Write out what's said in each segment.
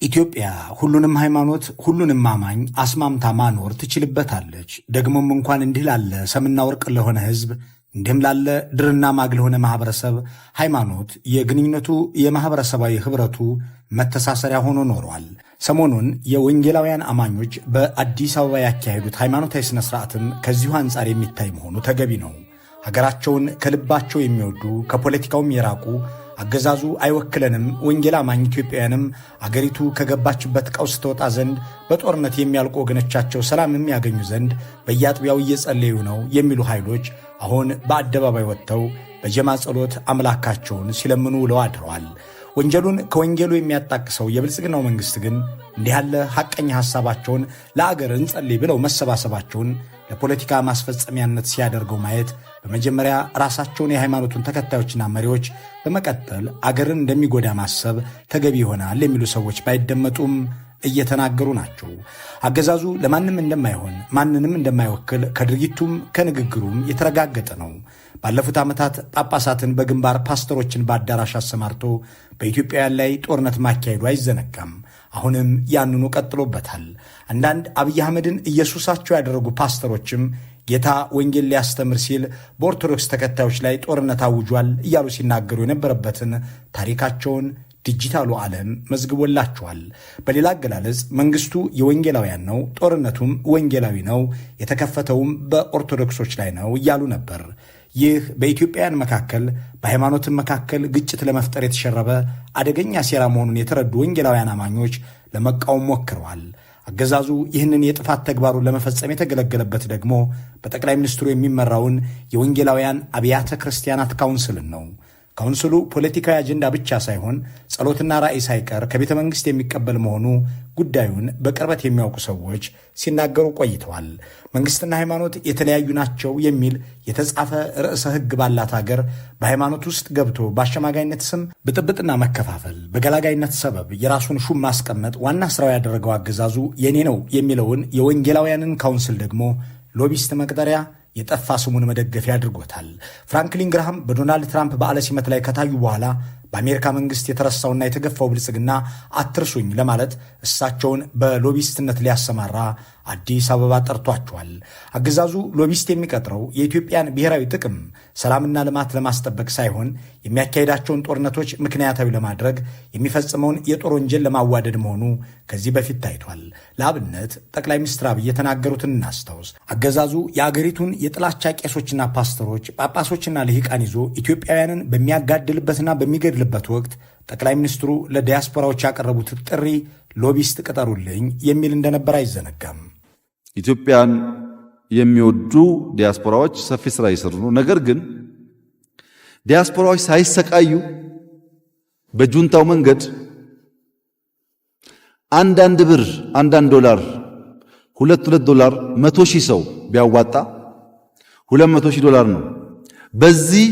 ኢትዮጵያ ሁሉንም ሃይማኖት፣ ሁሉንም አማኝ አስማምታ ማኖር ትችልበታለች። ደግሞም እንኳን እንዲህ ላለ ሰምና ወርቅ ለሆነ ሕዝብ፣ እንዲህም ላለ ድርና ማግ ለሆነ ማህበረሰብ ሃይማኖት የግንኙነቱ፣ የማህበረሰባዊ ህብረቱ መተሳሰሪያ ሆኖ ኖሯል። ሰሞኑን የወንጌላውያን አማኞች በአዲስ አበባ ያካሄዱት ሃይማኖታዊ ሥነ ሥርዓትም ከዚሁ አንጻር የሚታይ መሆኑ ተገቢ ነው። ሀገራቸውን ከልባቸው የሚወዱ፣ ከፖለቲካውም የራቁ፣ አገዛዙ አይወክለንም፣ ወንጌል አማኝ ኢትዮጵያውያንም አገሪቱ ከገባችበት ቀውስ ትወጣ ዘንድ፣ በጦርነት የሚያልቁ ወገኖቻቸው ሰላም የሚያገኙ ዘንድ በየአጥቢያው እየጸለዩ ነው የሚሉ ኃይሎች አሁን በአደባባይ ወጥተው በጀማ ጸሎት አምላካቸውን ሲለምኑ ውለው አድረዋል። ወንጀሉን ከወንጌሉ የሚያጣቅሰው የብልጽግናው መንግሥት ግን እንዲህ ያለ ሐቀኛ ሐሳባቸውን ለአገር እንጸልይ ብለው መሰባሰባቸውን ለፖለቲካ ማስፈጸሚያነት ሲያደርገው ማየት በመጀመሪያ ራሳቸውን የሃይማኖቱን ተከታዮችና መሪዎች፣ በመቀጠል አገርን እንደሚጎዳ ማሰብ ተገቢ ይሆናል የሚሉ ሰዎች ባይደመጡም እየተናገሩ ናቸው። አገዛዙ ለማንም እንደማይሆን፣ ማንንም እንደማይወክል ከድርጊቱም ከንግግሩም የተረጋገጠ ነው። ባለፉት ዓመታት ጳጳሳትን በግንባር፣ ፓስተሮችን በአዳራሽ አሰማርቶ በኢትዮጵያውያን ላይ ጦርነት ማካሄዱ አይዘነጋም። አሁንም ያንኑ ቀጥሎበታል። አንዳንድ አብይ አህመድን ኢየሱሳቸው ያደረጉ ፓስተሮችም ጌታ ወንጌል ሊያስተምር ሲል በኦርቶዶክስ ተከታዮች ላይ ጦርነት አውጇል እያሉ ሲናገሩ የነበረበትን ታሪካቸውን ዲጂታሉ ዓለም መዝግቦላቸዋል። በሌላ አገላለጽ መንግስቱ የወንጌላውያን ነው፣ ጦርነቱም ወንጌላዊ ነው፣ የተከፈተውም በኦርቶዶክሶች ላይ ነው እያሉ ነበር። ይህ በኢትዮጵያውያን መካከል፣ በሃይማኖትም መካከል ግጭት ለመፍጠር የተሸረበ አደገኛ ሴራ መሆኑን የተረዱ ወንጌላውያን አማኞች ለመቃወም ሞክረዋል። አገዛዙ ይህንን የጥፋት ተግባሩን ለመፈጸም የተገለገለበት ደግሞ በጠቅላይ ሚኒስትሩ የሚመራውን የወንጌላውያን አብያተ ክርስቲያናት ካውንስልን ነው። ካውንስሉ ፖለቲካዊ አጀንዳ ብቻ ሳይሆን ጸሎትና ራዕይ ሳይቀር ከቤተ መንግሥት የሚቀበል መሆኑ ጉዳዩን በቅርበት የሚያውቁ ሰዎች ሲናገሩ ቆይተዋል። መንግሥትና ሃይማኖት የተለያዩ ናቸው የሚል የተጻፈ ርዕሰ ሕግ ባላት ሀገር በሃይማኖት ውስጥ ገብቶ በአሸማጋይነት ስም ብጥብጥና መከፋፈል፣ በገላጋይነት ሰበብ የራሱን ሹም ማስቀመጥ ዋና ስራው ያደረገው አገዛዙ የኔ ነው የሚለውን የወንጌላውያንን ካውንስል ደግሞ ሎቢስት መቅጠሪያ፣ የጠፋ ስሙን መደገፊያ አድርጎታል። ፍራንክሊን ግርሃም በዶናልድ ትራምፕ በዓለ ሲመት ላይ ከታዩ በኋላ በአሜሪካ መንግስት የተረሳውና የተገፋው ብልጽግና አትርሱኝ ለማለት እሳቸውን በሎቢስትነት ሊያሰማራ አዲስ አበባ ጠርቷቸዋል። አገዛዙ ሎቢስት የሚቀጥረው የኢትዮጵያን ብሔራዊ ጥቅም፣ ሰላምና ልማት ለማስጠበቅ ሳይሆን የሚያካሂዳቸውን ጦርነቶች ምክንያታዊ ለማድረግ፣ የሚፈጽመውን የጦር ወንጀል ለማዋደድ መሆኑ ከዚህ በፊት ታይቷል። ለአብነት ጠቅላይ ሚኒስትር አብይ የተናገሩትን እናስታውስ። አገዛዙ የአገሪቱን የጥላቻ ቄሶችና ፓስተሮች፣ ጳጳሶችና ልሂቃን ይዞ ኢትዮጵያውያንን በሚያጋድልበትና በሚገድልበት ወቅት ጠቅላይ ሚኒስትሩ ለዲያስፖራዎች ያቀረቡት ጥሪ ሎቢስት ቅጠሩልኝ የሚል እንደነበር አይዘነጋም። ኢትዮጵያን የሚወዱ ዲያስፖራዎች ሰፊ ስራ እየሰሩ ነው። ነገር ግን ዲያስፖራዎች ሳይሰቃዩ በጁንታው መንገድ አንዳንድ ብር፣ አንዳንድ ዶላር፣ ሁለት ሁለት ዶላር 100,000 ሰው ቢያዋጣ 200,000 ዶላር ነው። በዚህ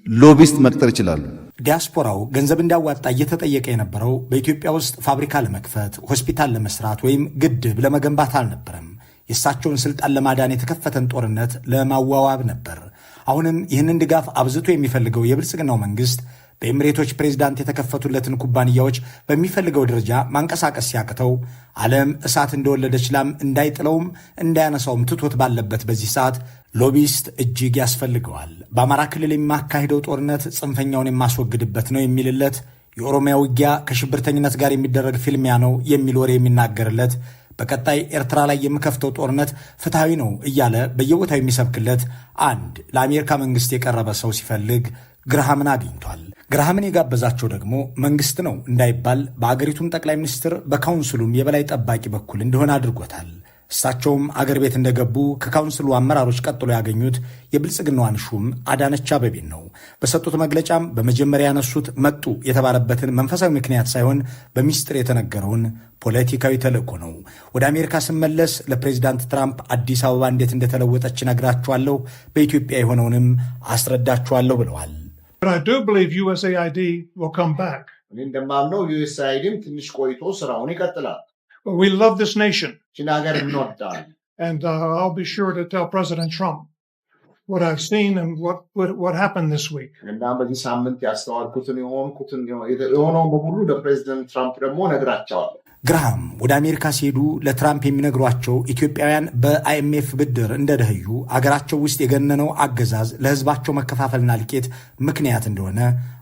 ሎቢስት መቅጠር ይችላሉ። ዲያስፖራው ገንዘብ እንዲያዋጣ እየተጠየቀ የነበረው በኢትዮጵያ ውስጥ ፋብሪካ ለመክፈት፣ ሆስፒታል ለመስራት ወይም ግድብ ለመገንባት አልነበረም። የእሳቸውን ስልጣን ለማዳን የተከፈተን ጦርነት ለማዋዋብ ነበር። አሁንም ይህንን ድጋፍ አብዝቶ የሚፈልገው የብልጽግናው መንግስት በኤምሬቶች ፕሬዚዳንት የተከፈቱለትን ኩባንያዎች በሚፈልገው ደረጃ ማንቀሳቀስ ሲያቅተው፣ ዓለም እሳት እንደወለደች ላም እንዳይጥለውም እንዳያነሳውም ትቶት ባለበት በዚህ ሰዓት ሎቢስት እጅግ ያስፈልገዋል። በአማራ ክልል የማካሄደው ጦርነት ጽንፈኛውን የማስወግድበት ነው የሚልለት፣ የኦሮሚያ ውጊያ ከሽብርተኝነት ጋር የሚደረግ ፍልሚያ ነው የሚል ወሬ የሚናገርለት፣ በቀጣይ ኤርትራ ላይ የምከፍተው ጦርነት ፍትሐዊ ነው እያለ በየቦታው የሚሰብክለት አንድ ለአሜሪካ መንግስት የቀረበ ሰው ሲፈልግ ግርሃምን አግኝቷል። ግርሃምን የጋበዛቸው ደግሞ መንግስት ነው እንዳይባል በአገሪቱም ጠቅላይ ሚኒስትር በካውንስሉም የበላይ ጠባቂ በኩል እንደሆነ አድርጎታል። እሳቸውም አገር ቤት እንደገቡ ከካውንስሉ አመራሮች ቀጥሎ ያገኙት የብልጽግናዋን ሹም አዳነች አቤቤን ነው። በሰጡት መግለጫም በመጀመሪያ ያነሱት መጡ የተባለበትን መንፈሳዊ ምክንያት ሳይሆን በሚስጥር የተነገረውን ፖለቲካዊ ተልእኮ ነው። ወደ አሜሪካ ስመለስ ለፕሬዚዳንት ትራምፕ አዲስ አበባ እንዴት እንደተለወጠች እነግራቸዋለሁ፣ በኢትዮጵያ የሆነውንም አስረዳቸዋለሁ ብለዋል። But I do believe USAID will come back. እኔ እንደማምነው ዩኤስአይዲም ትንሽ ቆይቶ ስራውን ይቀጥላል። But we love this nation. ይህችን ሀገር እንወዳለን። And I'll be sure to tell President Trump what I've seen and what happened this week. እና በዚህ ሳምንት ያስተዋልኩትን፣ የሆንኩትን፣ የሆነውን በሙሉ ለፕሬዚደንት ትራምፕ ደግሞ እነግራቸዋለሁ። ግርሃም ወደ አሜሪካ ሲሄዱ ለትራምፕ የሚነግሯቸው ኢትዮጵያውያን በአይኤምኤፍ ብድር እንደደኸዩ፣ አገራቸው ውስጥ የገነነው አገዛዝ ለሕዝባቸው መከፋፈልና እልቂት ምክንያት እንደሆነ፣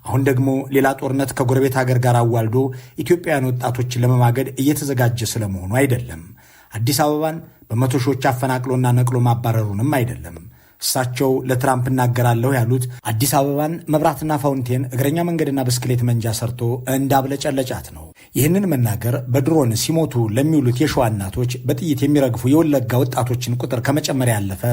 አሁን ደግሞ ሌላ ጦርነት ከጎረቤት ሀገር ጋር አዋልዶ ኢትዮጵያውያን ወጣቶችን ለመማገድ እየተዘጋጀ ስለመሆኑ አይደለም። አዲስ አበባን በመቶ ሺዎች አፈናቅሎና ነቅሎ ማባረሩንም አይደለም። እሳቸው ለትራምፕ እናገራለሁ ያሉት አዲስ አበባን መብራትና fountain፣ እግረኛ መንገድና ብስክሌት መንጃ ሰርቶ እንዳብለጨለጫት ነው። ይህንን መናገር በድሮን ሲሞቱ ለሚውሉት የሸዋ እናቶች፣ በጥይት የሚረግፉ የወለጋ ወጣቶችን ቁጥር ከመጨመር ያለፈ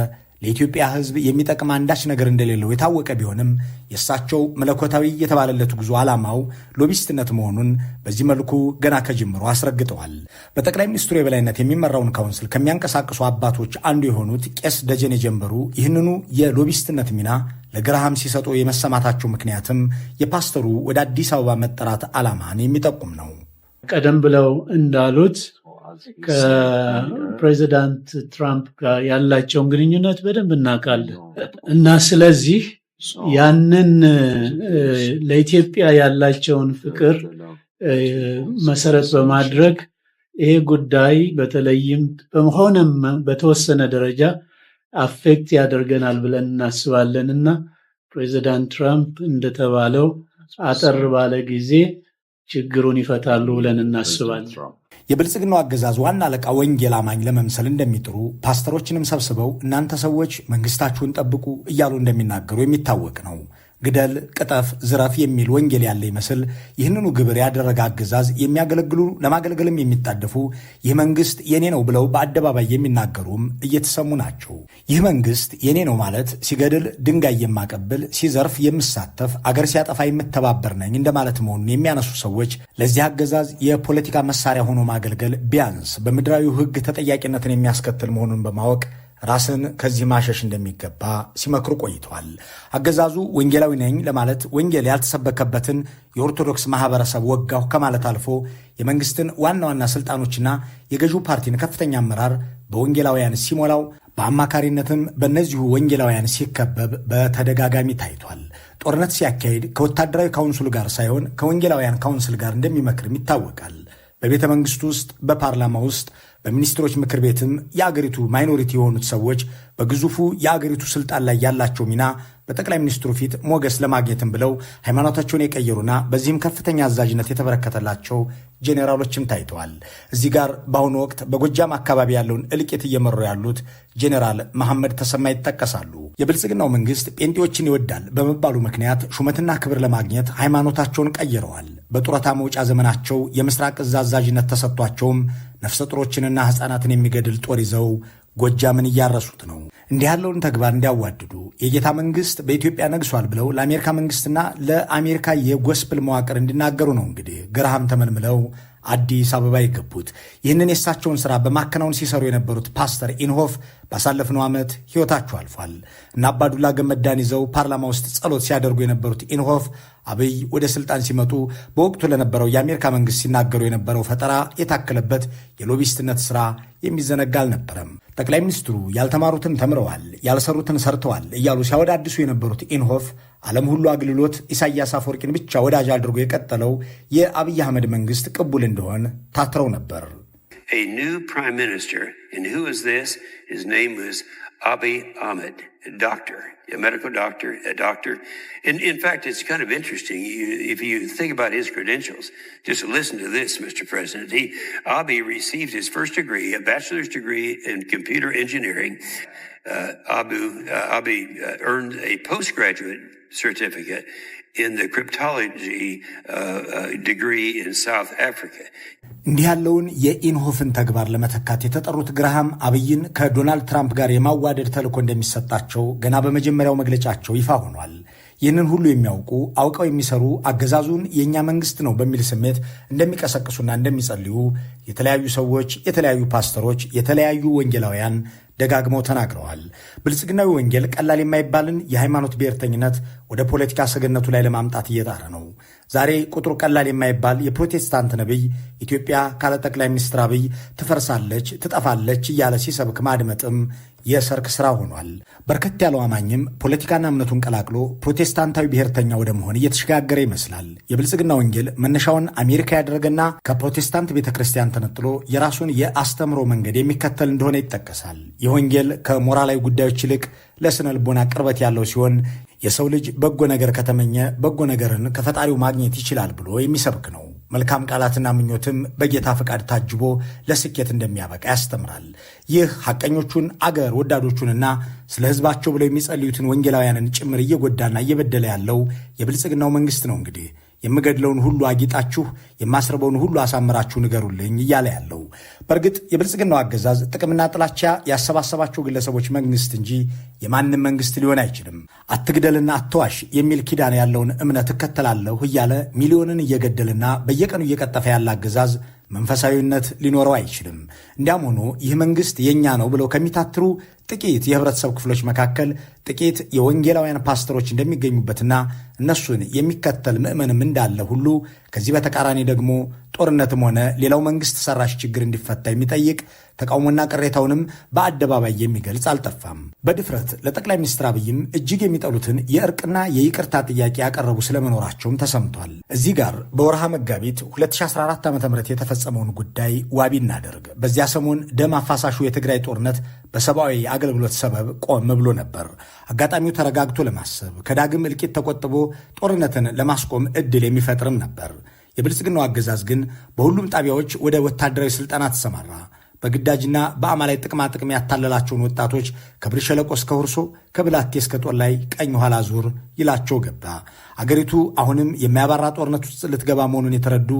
ለኢትዮጵያ ሕዝብ የሚጠቅም አንዳች ነገር እንደሌለው የታወቀ ቢሆንም፣ የእሳቸው መለኮታዊ የተባለለት ጉዞ ዓላማው ሎቢስትነት መሆኑን በዚህ መልኩ ገና ከጅምሩ አስረግጠዋል። በጠቅላይ ሚኒስትሩ የበላይነት የሚመራውን council ከሚያንቀሳቅሱ አባቶች አንዱ የሆኑት ቄስ ደጀኔ ጀንበሩ ይህንኑ የሎቢስትነት ሚና ለግርሃም ሲሰጡ የመሰማታቸው ምክንያትም የፓስተሩ ወደ አዲስ አበባ መጠራት ዓላማን የሚጠቁም ነው። ቀደም ብለው እንዳሉት ከፕሬዚዳንት ትራምፕ ጋር ያላቸውን ግንኙነት በደንብ እናውቃለን እና ስለዚህ ያንን ለኢትዮጵያ ያላቸውን ፍቅር መሰረት በማድረግ ይሄ ጉዳይ በተለይም በሆነም በተወሰነ ደረጃ affect ያደርገናል ብለን እናስባለን እና ፕሬዚዳንት ትራምፕ እንደተባለው አጠር ባለ ጊዜ ችግሩን ይፈታሉ ብለን እናስባለን። የብልጽግናው አገዛዝ ዋና አለቃ ወንጌል አማኝ ለመምሰል እንደሚጥሩ፣ ፓስተሮችንም ሰብስበው እናንተ ሰዎች መንግስታችሁን ጠብቁ እያሉ እንደሚናገሩ የሚታወቅ ነው። ግደል፣ ቅጠፍ፣ ዝረፍ የሚል ወንጌል ያለ ይመስል ይህንኑ ግብር ያደረገ አገዛዝ የሚያገለግሉ፣ ለማገልገልም የሚጣደፉ፣ ይህ መንግስት የኔ ነው ብለው በአደባባይ የሚናገሩም እየተሰሙ ናቸው። ይህ መንግስት የኔ ነው ማለት ሲገድል ድንጋይ የማቀብል፣ ሲዘርፍ የምሳተፍ፣ አገር ሲያጠፋ የምተባበር ነኝ እንደማለት መሆኑን የሚያነሱ ሰዎች ለዚህ አገዛዝ የፖለቲካ መሳሪያ ሆኖ ማገልገል ቢያንስ በምድራዊው ሕግ ተጠያቂነትን የሚያስከትል መሆኑን በማወቅ ራስን ከዚህ ማሸሽ እንደሚገባ ሲመክሩ ቆይተዋል። አገዛዙ ወንጌላዊ ነኝ ለማለት ወንጌል ያልተሰበከበትን የኦርቶዶክስ ማህበረሰብ ወጋሁ ከማለት አልፎ የመንግስትን ዋና ዋና ስልጣኖችና የገዢው ፓርቲን ከፍተኛ አመራር በወንጌላውያን ሲሞላው፣ በአማካሪነትም በእነዚሁ ወንጌላውያን ሲከበብ በተደጋጋሚ ታይቷል። ጦርነት ሲያካሂድ ከወታደራዊ council ኡ ጋር ሳይሆን ከወንጌላውያን council ጋር እንደሚመክርም ይታወቃል። በቤተ መንግስቱ ውስጥ፣ በፓርላማ ውስጥ፣ በሚኒስትሮች ምክር ቤትም የአገሪቱ minority የሆኑት ሰዎች በግዙፉ የአገሪቱ ስልጣን ላይ ያላቸው ሚና በጠቅላይ ሚኒስትሩ ፊት ሞገስ ለማግኘትም ብለው ሃይማኖታቸውን የቀየሩና በዚህም ከፍተኛ አዛዥነት የተበረከተላቸው ጄኔራሎችም ታይተዋል። እዚህ ጋር በአሁኑ ወቅት በጎጃም አካባቢ ያለውን እልቂት እየመሩ ያሉት ጄኔራል መሐመድ ተሰማ ይጠቀሳሉ። የብልጽግናው መንግስት ጴንጤዎችን ይወዳል በመባሉ ምክንያት ሹመትና ክብር ለማግኘት ሃይማኖታቸውን ቀይረዋል። በጡረታ መውጫ ዘመናቸው የምስራቅ እዝ አዛዥነት ተሰጥቷቸውም ነፍሰ ጡሮችንና ሕፃናትን የሚገድል ጦር ይዘው ጎጃምን እያረሱት ነው። እንዲህ ያለውን ተግባር እንዲያዋድዱ፣ የጌታ መንግስት በኢትዮጵያ ነግሷል ብለው ለአሜሪካ መንግስትና ለአሜሪካ የ gospel መዋቅር እንዲናገሩ ነው እንግዲህ ግርሃም ተመልምለው አዲስ አበባ የገቡት። ይህንን የእሳቸውን ስራ በማከናወን ሲሰሩ የነበሩት ፓስተር ኢንሆፍ ባሳለፍነው ዓመት ሕይወታቸው አልፏል። እና አባዱላ ገመዳን ይዘው ፓርላማ ውስጥ ጸሎት ሲያደርጉ የነበሩት ኢንሆፍ አብይ ወደ ስልጣን ሲመጡ በወቅቱ ለነበረው የአሜሪካ መንግስት ሲናገሩ የነበረው ፈጠራ የታከለበት የሎቢስትነት ስራ የሚዘነጋ አልነበረም። ጠቅላይ ሚኒስትሩ ያልተማሩትን ተምረዋል፣ ያልሰሩትን ሰርተዋል እያሉ ሲያወዳድሱ የነበሩት ኢንሆፍ ዓለም ሁሉ አግልሎት ኢሳያስ አፈወርቂን ብቻ ወዳጅ አድርጎ የቀጠለው የአብይ አህመድ መንግስት ቅቡል እንዲሆን ታትረው ነበር። A new prime minister. And who is this? His name was Abiy Ahmed, a doctor, a medical doctor, a doctor. And in fact, it's kind of interesting if you think about his credentials. Just listen to this, Mr. President. Abiy received his first degree, a bachelor's degree in computer engineering. Abiy earned a postgraduate certificate in the cryptology degree in South Africa. እንዲህ ያለውን የኢንሆፍን ተግባር ለመተካት የተጠሩት ግርሃም አብይን ከዶናልድ ትራምፕ ጋር የማዋደድ ተልዕኮ እንደሚሰጣቸው ገና በመጀመሪያው መግለጫቸው ይፋ ሆኗል። ይህንን ሁሉ የሚያውቁ፣ አውቀው የሚሰሩ፣ አገዛዙን የእኛ መንግስት ነው በሚል ስሜት እንደሚቀሰቅሱና እንደሚጸልዩ የተለያዩ ሰዎች፣ የተለያዩ ፓስተሮች፣ የተለያዩ ወንጌላውያን ደጋግመው ተናግረዋል። ብልጽግናዊ ወንጌል ቀላል የማይባልን የሃይማኖት ብሔርተኝነት ወደ ፖለቲካ ሰገነቱ ላይ ለማምጣት እየጣረ ነው። ዛሬ ቁጥሩ ቀላል የማይባል የፕሮቴስታንት ነቢይ ኢትዮጵያ ካለ ጠቅላይ ሚኒስትር አብይ ትፈርሳለች፣ ትጠፋለች እያለ ሲሰብክ ማድመጥም የሰርክ ስራ ሆኗል። በርከት ያለው አማኝም ፖለቲካና እምነቱን ቀላቅሎ ፕሮቴስታንታዊ ብሔርተኛ ወደ መሆን እየተሸጋገረ ይመስላል። የብልጽግና ወንጌል መነሻውን አሜሪካ ያደረገና ከፕሮቴስታንት ቤተ ክርስቲያን ተነጥሎ የራሱን የአስተምህሮ መንገድ የሚከተል እንደሆነ ይጠቀሳል። ይህ ወንጌል ከሞራላዊ ጉዳዮች ይልቅ ለስነ ልቦና ቅርበት ያለው ሲሆን፣ የሰው ልጅ በጎ ነገር ከተመኘ በጎ ነገርን ከፈጣሪው ማግኘት ይችላል ብሎ የሚሰብክ ነው። መልካም ቃላትና ምኞትም በጌታ ፈቃድ ታጅቦ ለስኬት እንደሚያበቃ ያስተምራል። ይህ ሐቀኞቹን፣ አገር ወዳዶቹንና ስለ ሕዝባቸው ብለው የሚጸልዩትን ወንጌላውያንን ጭምር እየጎዳና እየበደለ ያለው የብልጽግናው መንግስት ነው። እንግዲህ የምገድለውን ሁሉ አጊጣችሁ፣ የማስርበውን ሁሉ አሳምራችሁ ንገሩልኝ እያለ ያለው። በእርግጥ የብልጽግናው አገዛዝ ጥቅምና ጥላቻ ያሰባሰባቸው ግለሰቦች መንግስት እንጂ የማንም መንግስት ሊሆን አይችልም። አትግደልና አትዋሽ የሚል ኪዳን ያለውን እምነት እከተላለሁ እያለ ሚሊዮንን እየገደልና በየቀኑ እየቀጠፈ ያለ አገዛዝ መንፈሳዊነት ሊኖረው አይችልም። እንዲያም ሆኖ ይህ መንግስት የእኛ ነው ብለው ከሚታትሩ ጥቂት የህብረተሰብ ክፍሎች መካከል ጥቂት የወንጌላውያን ፓስተሮች እንደሚገኙበትና እነሱን የሚከተል ምዕመንም እንዳለ ሁሉ፣ ከዚህ በተቃራኒ ደግሞ ጦርነትም ሆነ ሌላው መንግስት ሰራሽ ችግር እንዲፈታ የሚጠይቅ፣ ተቃውሞና ቅሬታውንም በአደባባይ የሚገልጽ አልጠፋም። በድፍረት ለጠቅላይ ሚኒስትር አብይም እጅግ የሚጠሉትን የእርቅና የይቅርታ ጥያቄ ያቀረቡ ስለመኖራቸውም ተሰምቷል። እዚህ ጋር በወርሃ መጋቢት 2014 ዓ ም የተፈጸመውን ጉዳይ ዋቢ እናደርግ። በዚያ ሰሞን ደም አፋሳሹ የትግራይ ጦርነት በሰብአዊ አገልግሎት ሰበብ ቆም ብሎ ነበር። አጋጣሚው ተረጋግቶ ለማሰብ፣ ከዳግም እልቂት ተቆጥቦ ጦርነትን ለማስቆም ዕድል የሚፈጥርም ነበር። የብልጽግናው አገዛዝ ግን በሁሉም ጣቢያዎች ወደ ወታደራዊ ስልጠና ተሰማራ። በግዳጅና በአማላይ ጥቅማ ጥቅም ያታለላቸውን ወጣቶች ከብር ሸለቆ እስከ ሁርሶ፣ ከብላቴ እስከ ጦላይ ቀኝ ኋላ ዙር ይላቸው ገባ። አገሪቱ አሁንም የማያባራ ጦርነት ውስጥ ልትገባ መሆኑን የተረዱ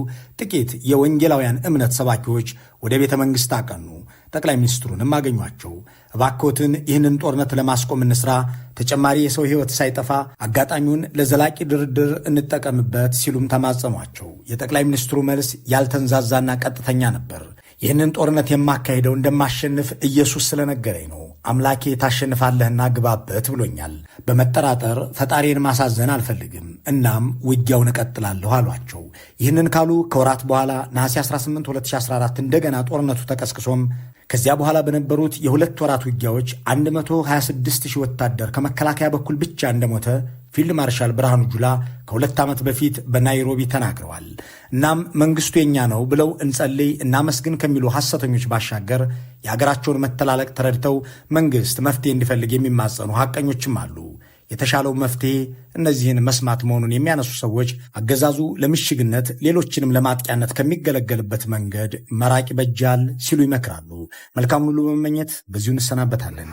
ጥቂት የወንጌላውያን እምነት ሰባኪዎች ወደ ቤተ መንግሥት አቀኑ። ጠቅላይ ሚኒስትሩንም አገኟቸው። እባክዎትን ይህንን ጦርነት ለማስቆም እንስራ፣ ተጨማሪ የሰው ሕይወት ሳይጠፋ አጋጣሚውን ለዘላቂ ድርድር እንጠቀምበት ሲሉም ተማጸኗቸው። የጠቅላይ ሚኒስትሩ መልስ ያልተንዛዛና ቀጥተኛ ነበር። ይህንን ጦርነት የማካሄደው እንደማሸንፍ ኢየሱስ ስለነገረኝ ነው። አምላኬ ታሸንፋለህና ግባበት ብሎኛል። በመጠራጠር ፈጣሪን ማሳዘን አልፈልግም። እናም ውጊያውን እቀጥላለሁ አሏቸው። ይህንን ካሉ ከወራት በኋላ ነሐሴ 18 2014 እንደገና ጦርነቱ ተቀስቅሶም ከዚያ በኋላ በነበሩት የ2 ወራት ውጊያዎች 126 ሺህ ወታደር ከመከላከያ በኩል ብቻ እንደሞተ ፊልድ ማርሻል ብርሃኑ ጁላ ከ2 ዓመት በፊት በናይሮቢ ተናግረዋል። እናም መንግስቱ የኛ ነው ብለው እንጸልይ እናመስግን ከሚሉ ሐሰተኞች ባሻገር የሀገራቸውን መተላለቅ ተረድተው መንግስት መፍትሄ እንዲፈልግ የሚማጸኑ ሐቀኞችም አሉ። የተሻለው መፍትሄ እነዚህን መስማት መሆኑን የሚያነሱ ሰዎች አገዛዙ ለምሽግነት ሌሎችንም ለማጥቂያነት ከሚገለገልበት መንገድ መራቅ ይበጃል ሲሉ ይመክራሉ። መልካም ሁሉ በመመኘት በዚሁ እንሰናበታለን።